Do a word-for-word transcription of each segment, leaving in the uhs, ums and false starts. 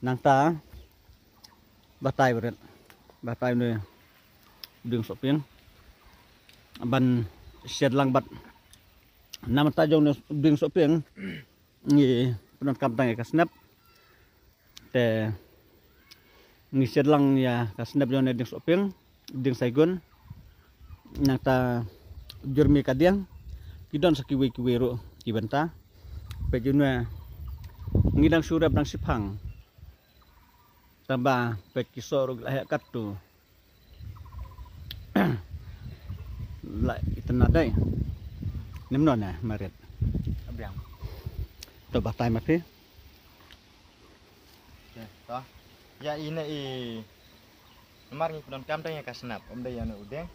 Nangta batai bret, batai ne ding soping ban shet lang bad namta jong ne ding soping ngi pyndonkam tang ïa ka snep. Te ngi shet lang ïa ka snep jong ne ding soping, ding saigun. Nangta jur mi ka diang ki don sa kiwei kiwei ruh ki bynta. Peit jong ne ngi dang shu rep dang shiphang. Tang ba peit ki soh ruh la heh katto. La itna dei. Nym no na marit. Abiang. To batai ma phi. Oke, to. Ïa ine i. Namar ngi pyndonkam tang ïa ka snep, ym dei ïa une u ding.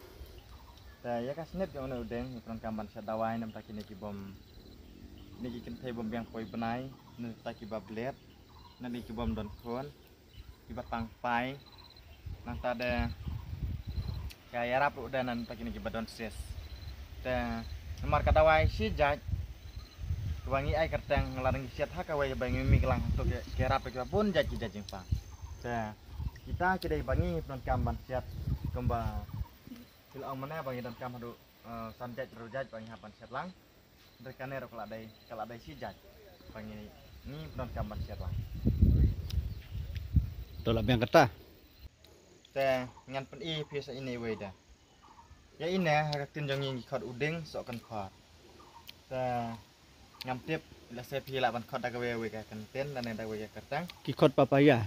Te ïa ka snep jong une u ding ngi pyndonkam ban shet dawai namta kine ki bym, kine ki kynthei bym biang poi bnai, namta ki ba blet, namta ki bym don khun, ki ba tang pai. Nangta de ka ïarap ruh de namta kine ki ba don cyst. Te namar ka dawai shi jait kaba ngi ai kyrteng, lada ngi shet ha kawei ba ngi mih lang to ki ïarap ki ba bun jait ki jait jingpang. Te kita ki dei ba ngi pyndonkam ban shet kumba ki la ong mynne ba ngi donkam haduh, eh, san jait hynriew jait ba ngi hap ban shet lang. Hynrei kane ruh ka la dei, ka la dei shi jait ba ngi, ngi pyndonkam ban shet lang. To la biang kata. Te ngan pyni phi sa ine iwei de. Ïa ine ha ka ktien jong ngi ngi khot u ding sohkynphor. Te ngam tip lehse phi lah ban khot da kawei kawei ka ktien lane da kawei ka kyrteng. Ki khot papaya.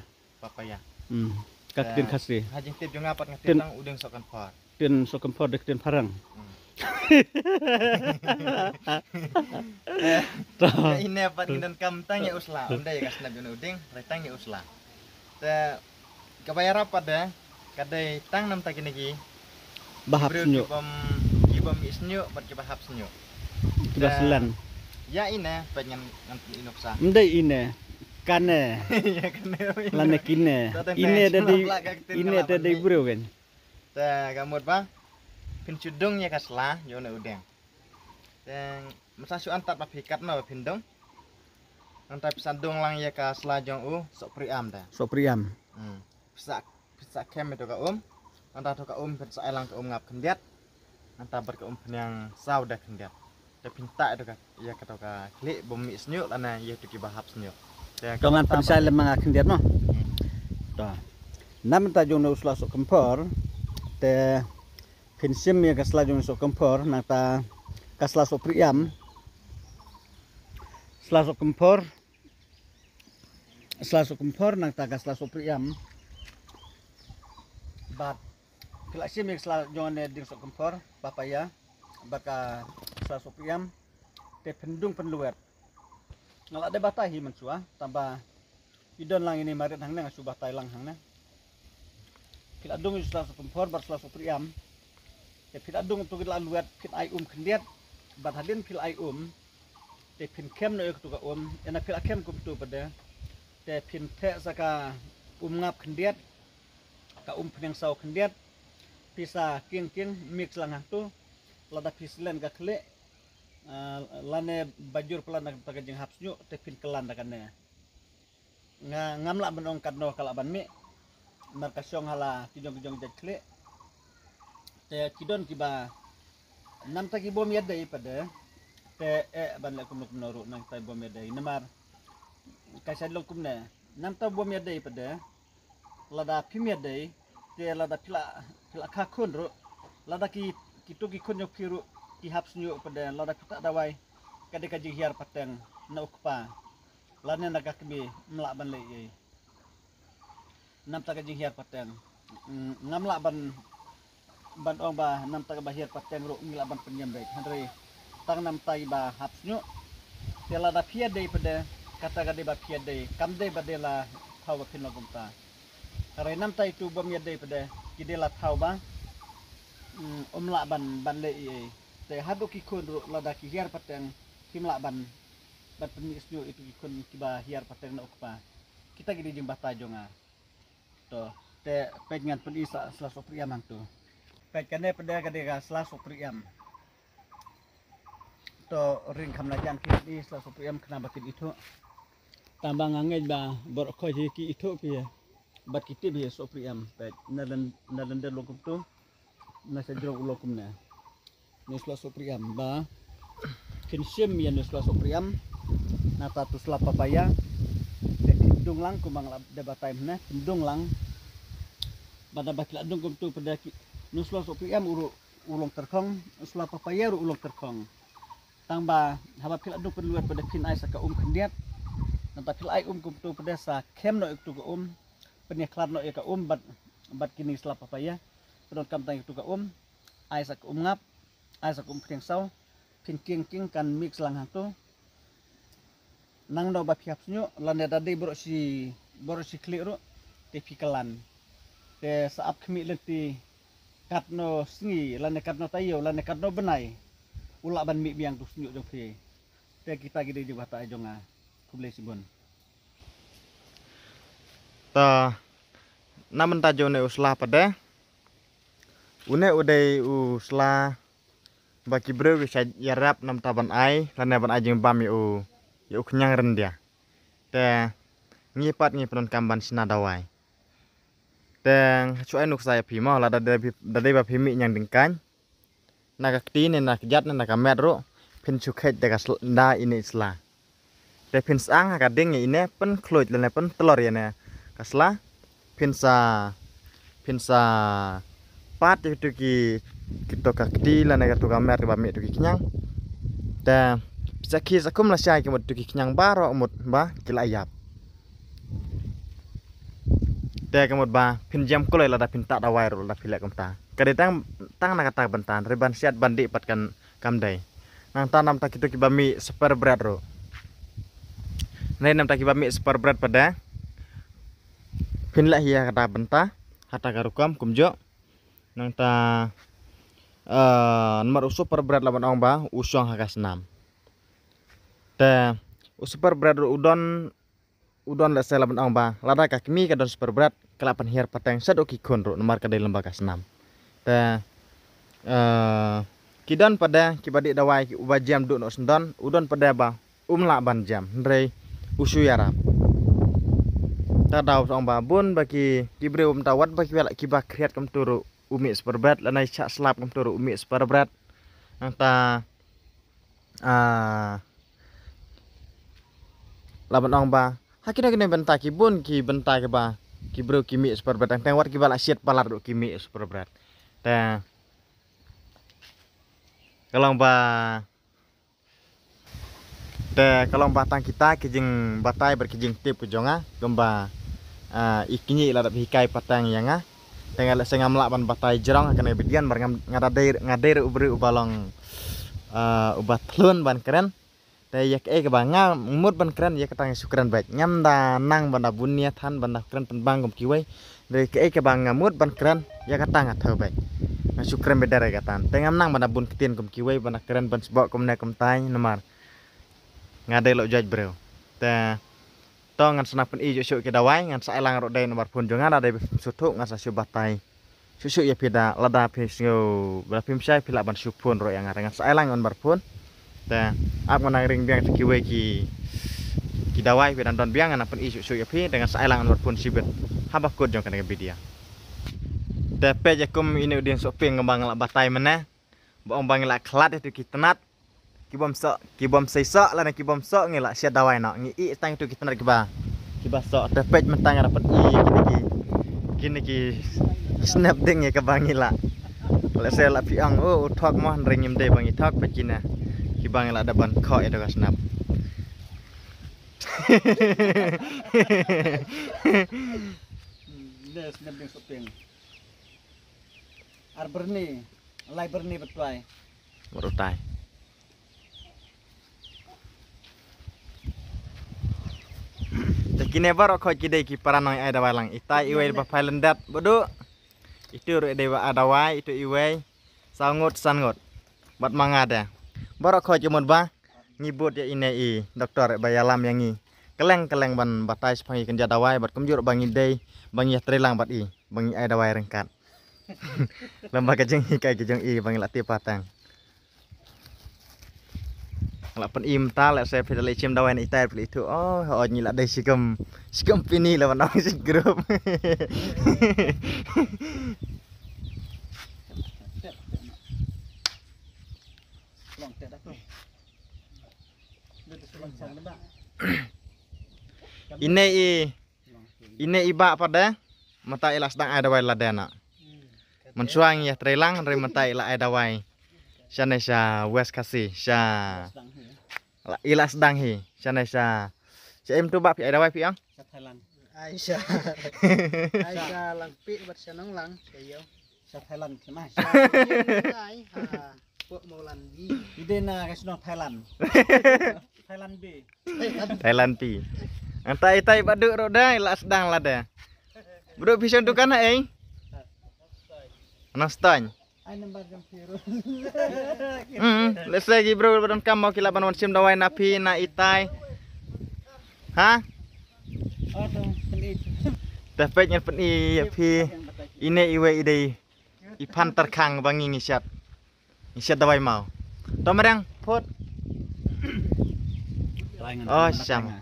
Papaya. Hmm. Ka ktien Khasi. Ha jingtip jong nga pat nga tip tang u ding sohkynphor. Ktien sohkynphor da ktien phareng. Hmm. To. Ïa ine pat ngi donkam tang ïa u sla, ym dei ka snep jong u ding, hynrei tang ïa u sla. Te kaba ïarap pat de ka dei tang namta kine ki ba hap sniuh, ki bym, ki bym mih sniuh bad ki ba hap sniuh. Ki ba slen. Ïa ine peit ngan, ngan pyni nuksa. Ym dei ine, kane. Ïa kane. Lane kine. Ine te dei, ine te dei briew kan. Te ka mut ba phin shu dung ïa ka sla jong une u ding. Te mynta shu antad ba phi katno ba phin dung. Nangta phi sa dung lang ïa ka sla jong u sohpriam de. Sohpriam. Hmm. Phi sa, phi sa khem ïa to ka um. Nangta to ka um phin sa ai lang ka um ngap khyndiat. Nangta bad ka um phniang saw de khyndiat. Te phin tah ïa to ka, ïa ka to ka khlieh bym mih sniuh lane ïa to ki ba hap sniuh. Te to ngan pynshai lem ma nga khyndiat mo. Hmm. To. Namta jong une u sla sohkynphor. Te phin shim ïa ka sla jong sohkynphor, nangta ka sla sohpriam. Sla sohkynphor. Sla sohkynphor, nangta ka sla sohpriam. Bad phi la shim ïa ka sla jong ne ding sohkynphor, papaya. Bad ka sla sohpriam. Te phin dung pynlwet. Nga la dep batai hi mynshuwa, tangba i don lang ine marit hangne nga shu batai lang hangne. Phi la dung ïa u sla sohkynphor bad sla sohpriam. Te phi la dung to ki la lwet phin ai um khyndiat. Bad hadien phi la ai um. Te phin khem noh ïa katu ka um. Ina phi la khem kumtu pat de. Te phin theh sa ka um ngap khyndiat. Ka um phniang saw khyndiat. Phi sa kieng kieng mix lang hangtu. Lada phi slen ka khlieh. Ah, lane ba jur palat na ka jinghap sniuh te phin kylan da kane. Nga ngam lah ban ong katno ka lah ban mih. Namar ka shong ha la ki jong ki jong jait khlieh. Te ki don kiba namta ki bym ïadei pat de. Te eh ban leh kumno kumno ruh namta bym ïadei. Namar ka shait long kumne. Namta bym ïadei pat de. Lada phim ïadei, te lada phi la, phi la kha khun ruh, lada ki, kito ki khun jong phi ruh ki hap sniuh pat de, lada phi tah dawai ka dei ka jinghiar pateng na u kpa lane na ka kmie, ym lah ban leh ei. Namta ka jinghiar pateng, mm, ngam lah ban ban ong ba namta kaba hiar pateng ruh ngi lah ban pynïam beit. Hynrei tang namta kiba hap sniuh. Te lada phi ïadei pat de, kata ka dei ba phi ïadei, kam dei ba dei la thaw ba phin long kumta. Hynrei namta itu bym ïadei pat de, ki dei la thaw ba, mm, ym lah ban, ban leh ei ei. Te haduh ki khun ruh lada ki hiar pateng, kim lah ban, ban pynmih sniuh itu ki khun kiba hiar pateng na u kpa. Kita ki dei jingbatai jong nga. To, te peit ngan pyni sa sla sohpriam hangtu. Peit kane pat de ka dei ka sla sohpriam. To ring kham la jan ki pyni sla sohpriam khnang ba kin ithuh. Tang ba nga ngeit ba baroh khoit hi ki ithuh phi, bad ki tip hi sohpri em. Peit, na lyndet long kumtu, na sha jrong u long kumne. Nusla sohpri em ba phin shim ïa nusla sohpri em. Nangta tu sla papaya. Te phin dung lang kumba nga la dep batai mynne, phin dung lang. Bad haba ki la dung kumtu pat de ki, nusla sohpri em u ruh u long tyrkhong, sla papaya ruh u long tyrkhong. Tang ba haba phi la dung pynlut pat de phin ai sa ka um khyndiat. Nangta phi la ai um kumtu pat de sa khem noh ïa katu ka um. Pynïakhlad noh ïa ka um bad, bad kine sla papaya. Pyndonkam tang ïa katu ka um. Ai sa ka um ngap, ai sa ka um khriang saw. Phin kieng kieng kan mix lang hangtu. Nangno ba phi hap sniew lane da dei baroh shi, baroh shi khlieh ruh, te phi kylan. Te sa ap khmih lynti katno sngi lane katno taïew lane katno bnai u lah ban mih biang tu sniew jong phi. Te kita ki dei jingbatai jong nga. Khublei shibun. Ta na mynta jong une u sla pat de, une u dei u sla ba ki briew ki sa ïarap namar ban ai lane ban ai jingbam ïa u, ïa u khñiang ryndia. Te ngi pat ngi pyndonkam ban shna dawai. Te shu ai nuksa ïa phi mo, lada dei, da dei ba phi mih ñiangdingkaiñ na ka kti ne na ka kjat ne na ka met ruh, phin shu kheit da ka sl-, da ine i sla. Te phin sang ha ka ding ïa ine, pynkhluit lane pyntlor ïa ine ka sla. Phin sa, phin sa pat ïa kito ki, kito ka kti lane kito ka met kaba mih kito ki khñiang. Te phin sa khie sa kum lashai ka mut kito ki khñiang baroh mut ba ki la ïap. Te ka mut ba phin jem kloi lada phin tah dawai ruh lada phi leh kumta. Ka dei tang, tang na kata ka bynta, hynrei ban siat ban dih pat kan kam dei. Nangta namar kito kiba mih super bread ruh. Hynrei namar kiba mih super bread pat de, phin leh hi ha kata ka bynta, ha kata ka rukom kumjuh. Nangta, eh, namar u super bread lah ban ong ba u shong ha ka snam. Te u super bread ruh u don, u don lehse lah ban ong ba lada ka kmie ka don super bread, ka lah pynhiar pateng shaduh ki khun ruh namar ka dei lyngba ka snam. Te, eh, ki don pat de kiba dih dawai ki uba jem duh noh syndon, u don pat de ba um lah ban jem, hynrei u shu ïarap. Ta daw sa ong ba bun ba ki, ki briew mynta wat ba ki, kiba khriat kumtu ruh u mih super bread, lane shah slap kumtu ruh u mih super bread. Nangta, ah, lah ban ong ba ha kino kino bynta ki bun ki bynta kiba ki briew ki mih super bread, teng teng wat kiba lah shit palat ruh ki mih super bread. Te ka long ba, te ka long ba tang kita ki jingbatai bad ki jingtip ki jong nga, kumba, ah, i kñi la dep hikai pateng ïa nga. Te nga lehse ngam lah ban batai jrong ha kane ka video namar nga, nga da dei, nga dei ruh u briew uba long, ah, uba thlun ban kren. Te ïa kaei kaba nga mut ban kren ïa kata nga shu kren beit. Ngam da nang ban da bun nia than ban da kren pynbang kum kiwei. Te kaei kaba nga mut ban kren ïa kata nga thew beit. Nga shu kren beit da re kata. Te ngam nang ban da bun ktien kum kiwei ban da kren ban sboh kumne kumtai namar nga dei lok jait briew. Te to ngan sa nang pyni shuh shuh ki dawai, ngan sa ai lang ruh dei number phone jong nga, da dei ba phim sngewthuh ngan sa shu batai shuh shuh ïa phi da, lada phi sngew ba phim shai phi lah ban shu phone ruh ïa nga, ngan sa ai lang number phone. Te ap ngan nang ring biang sha kiwei ki, ki dawai phi dang don biang, ngan nang pyni shuh shuh ïa phi, te ngan sa ai lang number phone shibit haba kut jong kane ka video. Te peit ïa kum ine u dieng sohpieng ba nga la batai mynne. Ba ong ba ngi la khlad ïa tu ki tnat. Ki bym soh, ki bym sei soh lane ki bym soh ngi la shet dawai noh. Ngi ih tang ïa tu ki tnat kiba, kiba soh. Te peit mynta nga dang pat ih ïa kine ki, kine ki snep ding ïa kaba ngi la. Lehse la phi ong, oh, u thok mo, hynrei ngim dei ba ngi thok, peit kine kiba ngi la dep ban khoh ïa tu ka snep. Ne snep ding sohpieng. Ar byrni, lai byrni bad twai. Bad utai. Te kine baroh khoit ki dei ki para nongïai dawai lang. Itai iwei ba phai lyndet bad u. Itu ruh dei ba ai dawai, itu iwei. Saw ngut, san ngut. Bad ma nga de. Baroh khoit ki mut ba ngi bud ïa ine i doktor ba ïalam ïa ngi. Kylleng kylleng ban batai shaphang i kynja dawai bad kumjuh ba ngi dei ba ngi ïatrei lang bad i ba ngi ai dawai ryngkat. Lem bad ka jinghikai ka jong i ba ngi la tip pateng. Lah pyn-i mynta, lah se phi da leit shim dawai na itai phi leit tu. Oh, hooid ngi lah dei shikum, shikum pini lah ban ong shi group. Ine i, ine i bah pat de mynta i la sdang ai dawai lade na. Mynshuwa ngi ïa trei lang hynrei mynta i la ai dawai. Shane sha West Khasi, sha la, i la sdang hi. Shane sha, sha im tu bah phi ai dawai phi ong? Sha Thailand. Ai sha, ai sha Langpih bad sha Nonglang sha ïew. Sha Thailand kena. Sha ïew ai ha pok Mawlan bi. Ide na ka shnong Thailand. Thailand bi. Thailand pi. Anta itai badu ro da i la sdang lade. Badu phi shong dukan ha ei? Nang stang. Ai nambar jong phi ro. Hmm, let's say ki bro ba donkam mo ki lah ban wan shim dawai na phi na itai. Ha? Oh, to, pyn-i. Te peit ngan pyn-i ïa phi. Ine iwei i dei i phan tyrkhang ba ngi ngi shat. Ngi shat dawai mau. To mreng phut. Oh, sham.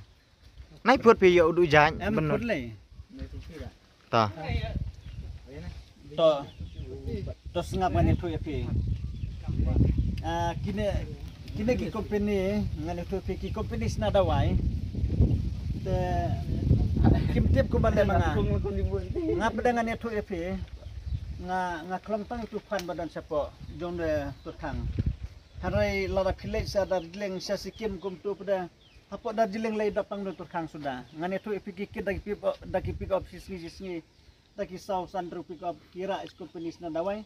Nai phut phi ïoh u du jaiñ. Em, bynut phut lei. To. To. To sngap ngan ïathuh ïa phi. Ah, kine, kine ki company, ngan ïathuh ïa phi ki company sna dawai. Te kim tip kumba leh ma nga. Nga pat de ngan ïathuh ïa phi. Nga, nga khlem tang ïa utu phan ba don shapoh jong ne tyrkhang. Hynrei lada phi leit sha Darjeeling, sha Sikkim kumtu pat de. Hapoh Darjeeling lei dap tang don tyrkhang suda. Ngan ïathuh ïa phi ki kit da ki pick up, da ki pick up shisngi shisngi. Da ki saw san hynriew pick up ki rah ïa ki company sna dawai.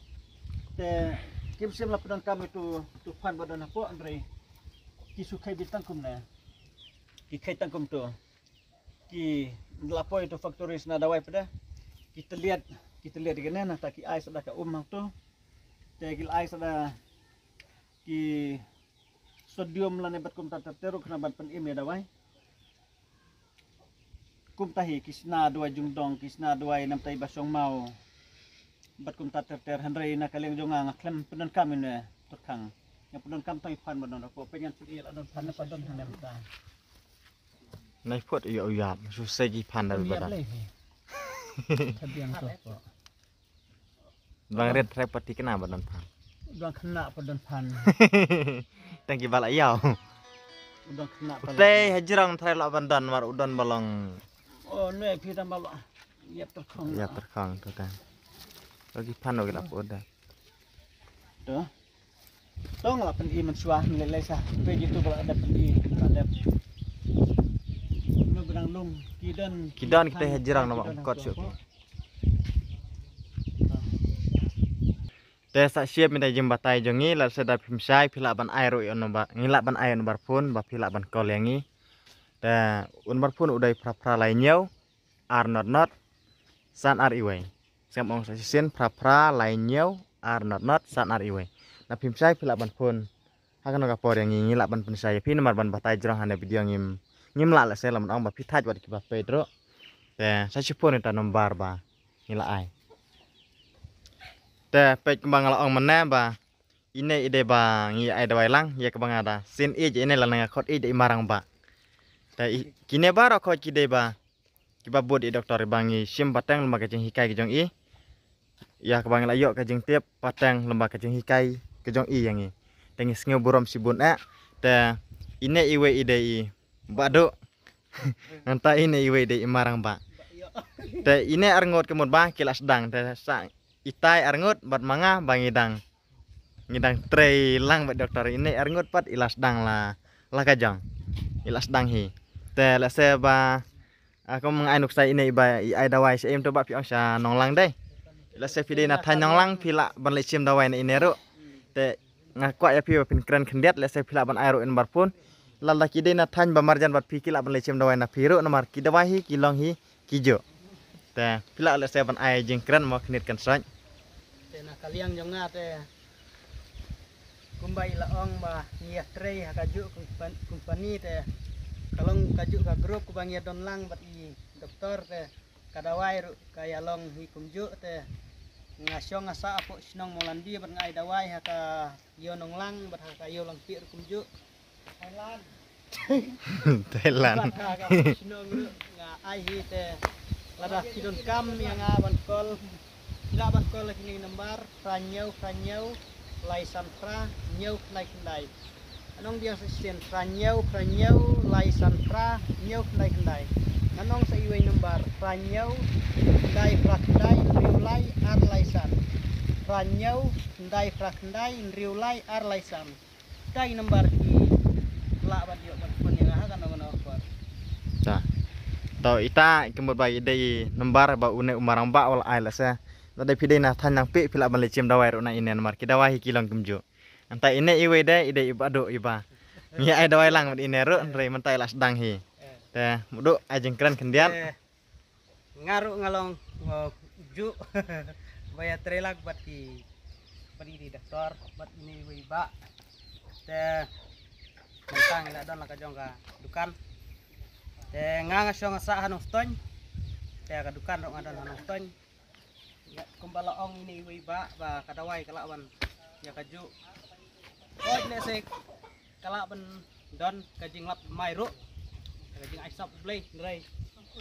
Te kim shym la pyndonkam ïa utu, utu phan ba don hapoh hynrei ki shu khei beit tang kumne. Ki khei tang kumtu. Ki la poi utu factory sna dawai pat de. Ki tylliat, ki tylliat ïa kane nangta ki ai sa da ka um hangtu. Te ki la ai sa da ki sodium lane bad kumta ter ter ruh khnang ban pynim ïa dawai. Kumta hi ki sna dawai jingdong, ki sna dawai namta i ba shong maw. Bad kumta ter ter hynrei na ka liang jong nga nga khlem pyndonkam ïa une tyrkhang. Nga pyndonkam tang i phan ba don hapoh, peit ngan peit ïa la don phan ne pat don hangne mynta. Nai phut ïa u ïap, shu sei ki phan da ba da. Ïap lei hi. Ka biang to ko. Dang rit trai pati kena ba don phan. Dang kena pa don phan. Tang ki ba la ïaw. Dang kena pa. Tei hajrong trai la ban don mar u don ba long. Oh, ne phi dang ba la. Ïap tyrkhong. Ïap tyrkhong tu tang. Lagi phan lagi la pu da. Tu. Tong la pyn-i mynshuwa ngi lei lei sa. Pe jitu ba la dep pyn-i, la dep. Ino ba dang lum ki don. Ki don kita hajrong na ba ong kot shuh ki. Te sa shim ïa ka jingbatai jong ngi, lada sa da phim shai phi lah ban ai ruh ïa u nombar, ngi lah ban ai u nombar phone ba phi lah ban call ïa ngi. Te u nombar phone u dei phra phra lai hynñiew ar not not san ar iwei. Sngap ong sa shisien phra phra lai hynñiew ar not not san ar iwei. Na phim shai phi lah ban phone. Ha kano ka por ïa ngi ngi lah ban pynshai ïa phi namar ban batai jrong ha ne video ngim, ngim lah lehse lah ban ong ba phi thait wat kiba peit ruh. Te sa shu phone ïa uta nombar ba ngi la ai. Te peit kumba nga la ong mynne ba ine i dei ba ngi ai dawai lang ïa kaba nga da sien ïeit ine la nga khot ïeit da i marang ba. Te i, kine baroh khot ki dei ba kiba bud i doktor ba ngi shim pateng lem bad ka jinghikai ka jong i. Ïa kaba ngi la ïoh ka jingtip pateng lem bad ka jinghikai ka jong i ïa ngi. Te ngi sngew burom shibun eh. Te ine iwei i dei i Bah Duh. Nangta ine iwei i dei i marang ba. Te ine arngut ka mut ba ki la sdang te sa itai arngut bad ma nga ba ngi dang, ngi dang trei lang bad doktor. Ine arngut pat i la sdang la, la ka jong. I la sdang hi. Te lehse ba, ah, kum nga ai nuksa ine i ba i ai dawai sha im to ba phi ong sha Nonglang dei. Lehse phi dei na thaiñ Nonglang phi lah ban leit shim dawai na ine ruh. Te nga kwah ïa phi ba phin kren khyndiat lehse phi lah ban ai ruh ïa u nombar phone. Lada ki dei na thaiñ ba marjan bad phi ki lah ban leit shim dawai na phi ruh namar ki dawai hi ki long hi ki juh. Te phi lah lehse ban ai jingkren mo khyndiat kan soi. Te na ka liang jong nga te kumba i la ong ba ngi ïa trei ha ka juh kumpan-, company te ka long ka juh ka group kaba ngi ïa don lang bad i doktor te ka dawai ruh ka ïa long hi kumjuh te nga shong nga sah hapoh shnong Mawlandi bad nga ai dawai ha ka ïew Nonglang bad ha ka ïew Langpih ruh kumjuh. Thailand. Bad ha ka shnong ruh nga ai hi te lada phi donkam ïa nga ban call, phi lah ban call ha kine ki number phra hynñiew phra hynñiew lai san phra hynñiew khyndai khyndai. Ngan ong biang sa shisien, phra hynñiew phra hynñiew lai san phra hynñiew khyndai khyndai. Ngan ong sa iwei number, phra hynñiew khyndai phra khyndai hynriew lai ar lai san. Phra hynñiew khyndai phra khyndai hynriew lai ar lai san. Kita i number ki lah ban ïoh ban phone ïa nga ha kano kano ka por. Ta. To ita ki mut ba i dei i number ba une u marang ba wal ai la se. Lada phi dei na thaiñ Nangpih phi lah ban leit shim dawai ruh na ine namar ki dawai hi ki long kumjuh. Mynta ine iwei de i dei i Bah Duh i ba ngi ai dawai lang bad ine ruh hynrei mynta i la sdang hi. Te Mduh ai jingkren khyndiat. Eh, nga ruh nga long, uh, juh ba ïa trei lang bad i, bad i doktor bad ine iwei i bah. Te mynta ngi la don la ka jong ka dukan. Te nga nga shong nga sah ha Nongstoiñ. Te ka dukan ruh nga don ha Nongstoiñ. Ïa, kumba la ong ine iwei i bah ba ka dawai ka lah ban ïa ka juh. Hooid ne se ka lah ban don ka jinglap mai ruh, ka jingai sap U Blei hynrei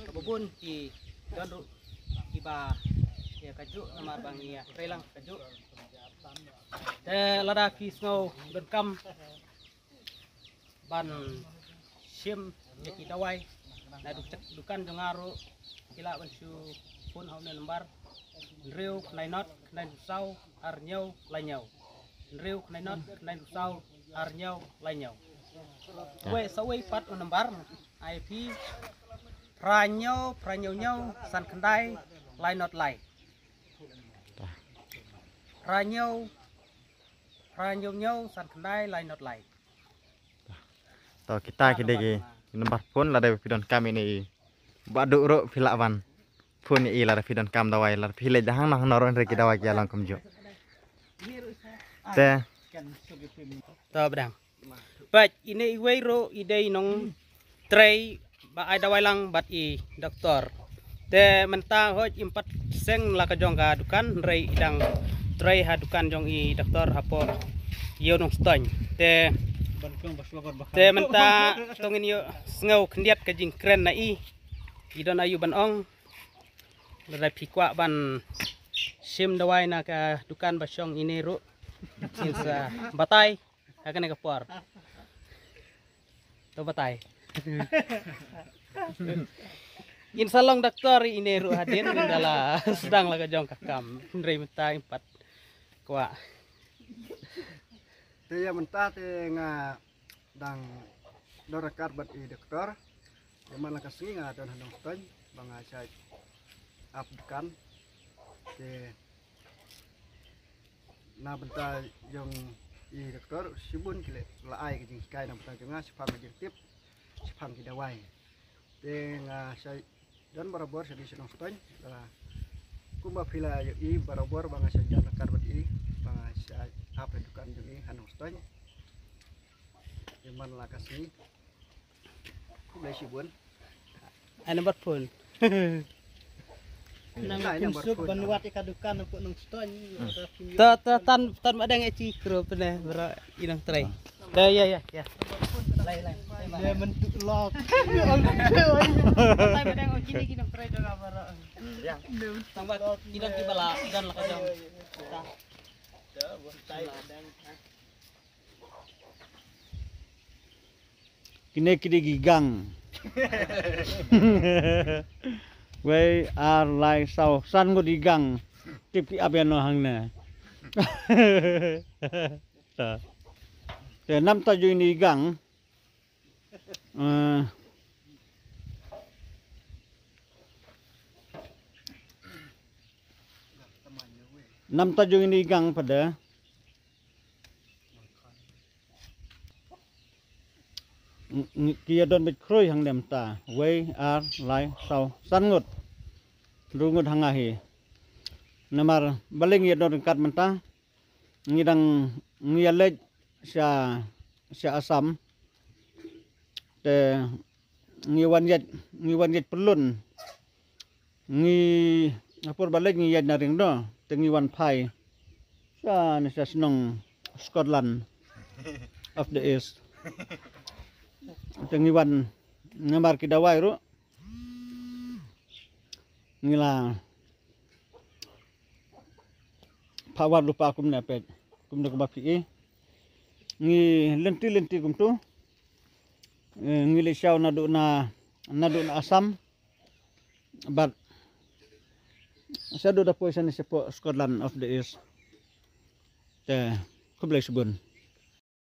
kaba bun ki don ruh kiba ïa ka juh namar ba ngi ïa trei lang ka juh. Te lada ki sngew donkam ban shim ïa ki dawai na duk-, dukan jong nga ruh ki lah ban shu phone ha une number hynriew khyndai not khyndai hynriew saw ar hynñiew lai hynñiew. Hynriew khyndai not khyndai hynriew saw ar hynñiew lai hynñiew. Wei sa wei pat u number ai phi phra hynñiew phra hynñiew hynñiew san khyndai lai not lai. Phra hynñiew phra hynñiew hynñiew san khyndai lai not lai. To kita ki dei ki number phone lada phi donkam ine i Bah Duh ruh phi lah ban phone ïa i lada phi donkam dawai lada phi leit da hangno hangno ruh hynrei ki dawai ki ïa long kumjuh. Te. To ba dang. Peit ine iwei ruh i dei i nongtrei ba ai dawai lang bad i doktor. Te mynta hooid im pat seng la ka jong ka dukan hynrei i dang trei ha dukan jong i doktor hapoh Ïew Nongstoiñ. Te, te mynta to ngin ïoh sngew khyndiat ka jingkren na i. I don aïu ban ong. Lada phi kwah ban shim dawai na ka dukan ba shong ine ruh, ngin sa batai ha kane ka por. To batai. Ngin sa long doktor ine ruh hadien, ngin da la sdang la ka jong ka kam. Hynrei mynta im pat kwah. Te ïa mynta te nga dang don ryngkat bad i doktor. Ïa man la ka sngi nga don ha Nongstoiñ ba nga shait ap dukan. Te na bynta jong i doktor shibun ki la ai ka jinghikai na bynta jong nga shaphang ka jingtip shaphang ki dawai. Te nga shait don barabor sha dei sha Nongstoiñ. Kumba phi la ïohi barabor ba nga shait don ryngkat bad i ba nga shait ap ïa dukan jong i ha Nongstoiñ. Ïa man la ka sngi. Khublei shibun. Ai number phone. Nang ai number phone ban wad ïa ka dukan hapoh Nongstoiñ. Ta ta tan tan ma dang ïa chi kro pene bro i nang trei. Da ïa ïa ïa. Lai lai. Ïa mentuk lok. Lai ma dang ïa chi ni ki nang trei da bro. Ïa. Tang ba ki dang ki bala dan la ka jong. Ta. Kine ki dei ki gang. Wei ar lai saw san ngut ki gang. Tip ki ap ïano hangne. Ta. Te nam ta ju ini gang. Eh, nam ta ju ini gang pada. Ngi, ngi, ki ïa don beit khrui hangne mynta. Wei, ar, lai, saw, san ngut. Hynriew ngut ha nga hi. Namar balei ngi ïa don ryngkat mynta. Ngi dang, ngi ïa leit sha, sha Assam. Te ngi wan ïaid, ngi wan ïaid pyllun. Ngi, ha por ba leit ngi ïaid na ring do, te ngi wan phai. Sha, ne sha shnong Scotland of the East. Te ngi wan namar ki dawai ruh ngi la pha wan lypa kumne peit, kumne kumba phi i. Ngi lynti lynti kumtu. Eh, ngi leit shaw naduh na, naduh na Assam. Bad shaduh da poi shane shapoh Scotland of the East. Te khublei shibun.